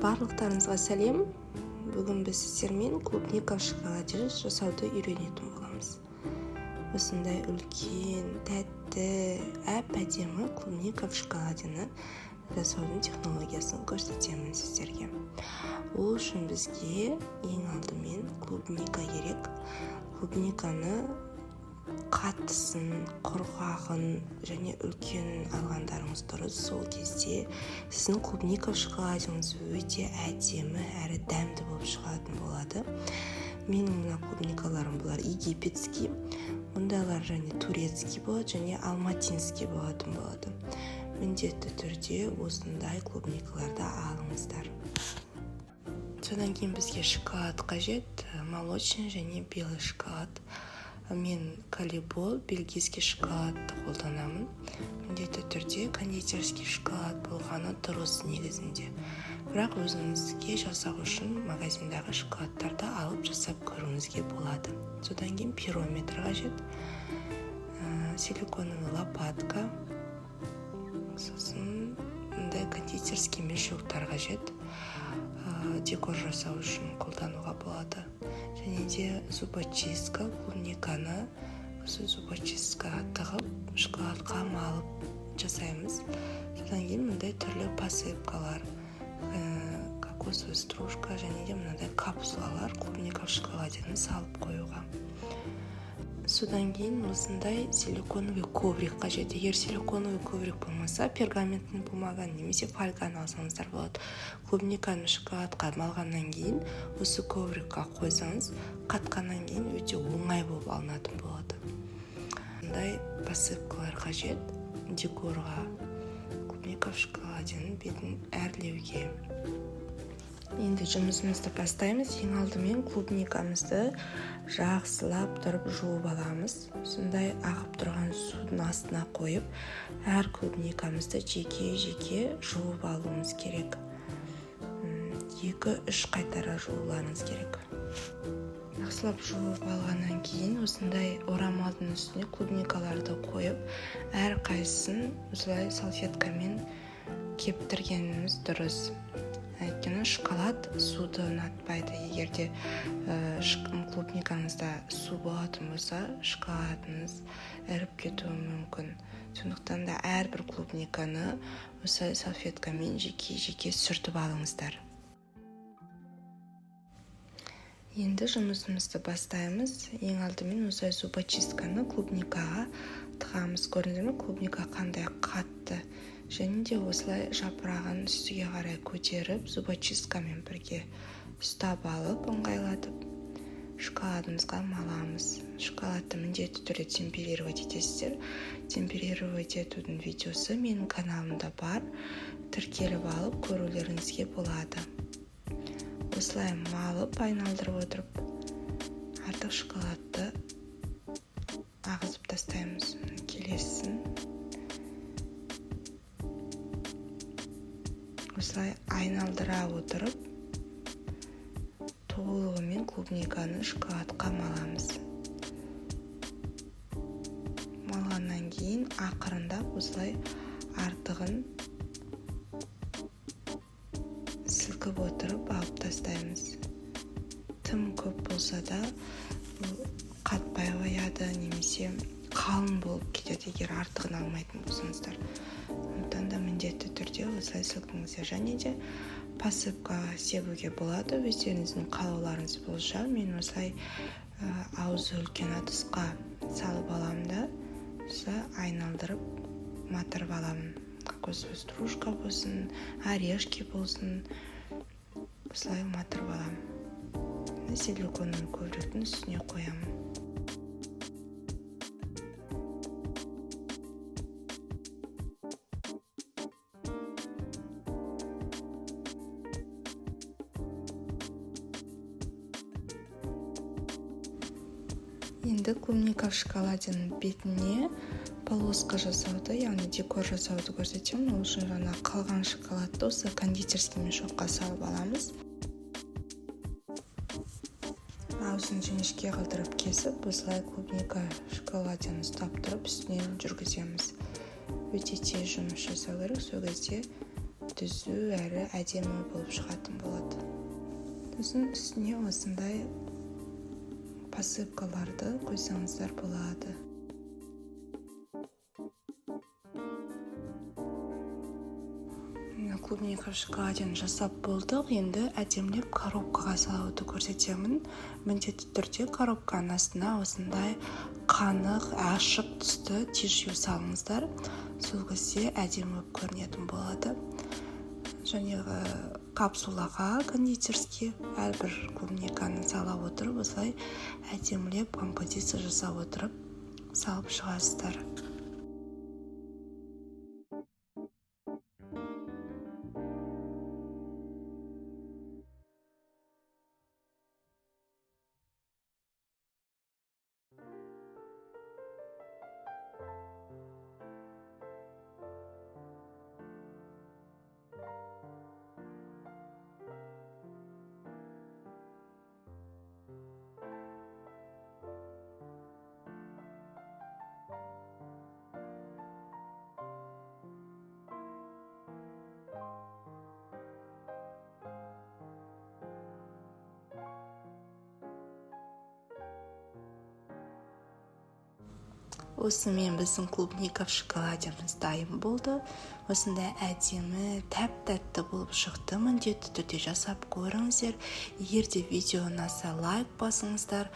Барлықтарыңызға сәлем. Бүгін біз сіздермен клубника в шоколаде жасауды үйренетін боламыз. Осындай үлкен, тәтті, әп-әдемі клубника в шоколадені жасаудың технологиясын көрсетемін сіздерге. Ол үшін бізге ең алдымен клубника керек. Клубниканы қаттысын, құрғағын және үлкенін алғандарыңыз дұрыс. Сол кезде сіздің клубника в шоколадеңіз өте әдемі әрі дәмді болып шығатын болады. Менің мына клубникаларым бұлар египетский, мұндайлар және турецкий болады, және алматинский болатын болады. Міндетті түрде осындай клубникаларды алыңыздар. Содан кейін бізге шоколад қажет, молочный және белый шоколад. Мен Калибол бельгийский шоколадты қолданамын. Міндетті түрде кондитерский шоколад болғаны дұрыс негізінде. Бірақ өзіңізге жасау үшін магазиндағы шоколадтарды алып жасап көруіңізге болады. Содан кейін пирометр қажет, силиконовый лопатка, сосын мындай кондитерский мешоктар қажет. Декор жасау үшін қолдануға болады. Және де зубочистка, клубниканы осы зубочисткаға тығып, шоколадқа малып жасаймыз. Содан кейін мындай түрлі посыпкалар, кокосовая стружка және де мынандай капсулалар клубника в шоколадені салып қоюға. Содан кейін осындай силиконовый коврик қажет. Егер силиконовый коврик болмаса, пергаментный бумаганы немесе фольганы алсаңыздар болады. Клубниканы шоколадқа малғаннан кейін осы коврикқа қойсаңыз, қатқаннан кейін өте оңай болып алынатын болады. Мындай посыпкалар қажет декорға, клубника в шоколаденің бетін әрлеуге. Енді жұмысымызды бастаймыз. Ең алдымен клубникамызды жақсылап тұрып жуып аламыз. Сондай ағып тұрған судың астына қойып, әр клубникамызды жеке-жеке жуып алуымыз керек. 2-3 қайтара жууларыңыз керек. Жақсылап жуып алғаннан кейін осындай орамалдың үстіне клубникаларды қойып, әр қайсысын осылай салфеткамен кептіргеніміз дұрыс. Өйткені шоколад суды ұнатпайды. Егер де клубникаңызда су болатын болса, шоколадыңыз іріп кетуі мүмкін. Сондықтан да әрбір клубниканы осы салфеткамен жеке-жеке сүртіп алыңыздар. Енді жұмысымызды бастаймыз. Ең алдымен осылай зубочистканы клубникаға тығамыз. Көрдіңіздер ме, клубника қандай қатты. Және де осылай жапырағын үстіге қарай көтеріп, зубочисткамен бірге ұстап алып, ыңғайлатып, шоколадымызға маламыз. Шоколадты міндетті түрде темперировать етесіздер. Темперировать етудің видеосы менің каналымда бар. Тіркеліп алып көрулеріңізге болады. Осылай малып, айналдырып отырып, артық шоколадты ағызып тастаймыз. Келесін осылай айналдыра отырып, толығымен клубниканы шоколадқа маламыз. Малғаннан кейін ақырындап осылай артығын сілкіп отырып алып тастаймыз. Тым көп болса да қатпай қояды немесе қалың болып кетеді, егер артығын алмайтын болсаңыздар. Сондықтан да міндетті түрде осылай сілкіңіздер. Және де посыпка себуге болады өздеріңіздің қалауларыңыз бойынша. Мен осылай аузы үлкен ыдысқа салып аламын да, осылай айналдырып матырып аламын. Кокосовая стружка болсын, орешки болсын, осылай матырып аламын. Силиконовый ковриктің үстіне қоямын. Енді клубника в шоколаденің бетіне полоска жасауды, яғни декор жасауды көрсетемін. Ол үшін жаңа қалған шоколадты осы кондитерский мешокқа салып аламыз. Аузын жіңішке қылдырып кесіп, осылай клубника шоколадені ұстап тұрып үстінен жүргіземіз. Өте тез жұмыс жасау керек, сол кезде түзу әрі әдемі болып шығатын болады. Сосын үстіне осындай посыпкаларды қойсаңыздар болады. Клубника в шоколаде жасап болдық. Енді әдемілеп коробкаға салуды көрсетемін. Міндетті түрде коробканың астына осындай қанық ашық түсті тишью салыңыздар. Сол кезде әдемі болып көрінетін болады. Және капсулаға кондитерский әрбір клубниканы сала отырып, осылай әдемілеп композиция жасап отырып салып шығасыздар. Осымен біздің клубника в шоколадеміз дайын болды. Осындай әдемі, тәп-тәтті болып шықты. Міндетті түрде жасап көріңіздер. Егер де видео ұнаса, лайк басыңыздар.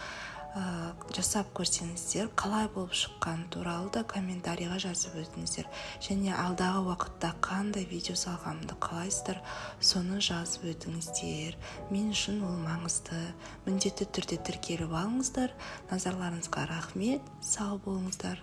Жасап көрсеңіздер, қалай болып шыққаны туралы да комментарийға жазып өтіңіздер. Және алдағы уақытта қандай видео салғанымды қалайсыздар, соны жазып өтіңіздер. Мен үшін ол маңызды. Міндетті түрде тіркеліп алыңыздар. Назарларыңызға рахмет. Сау болыңыздар.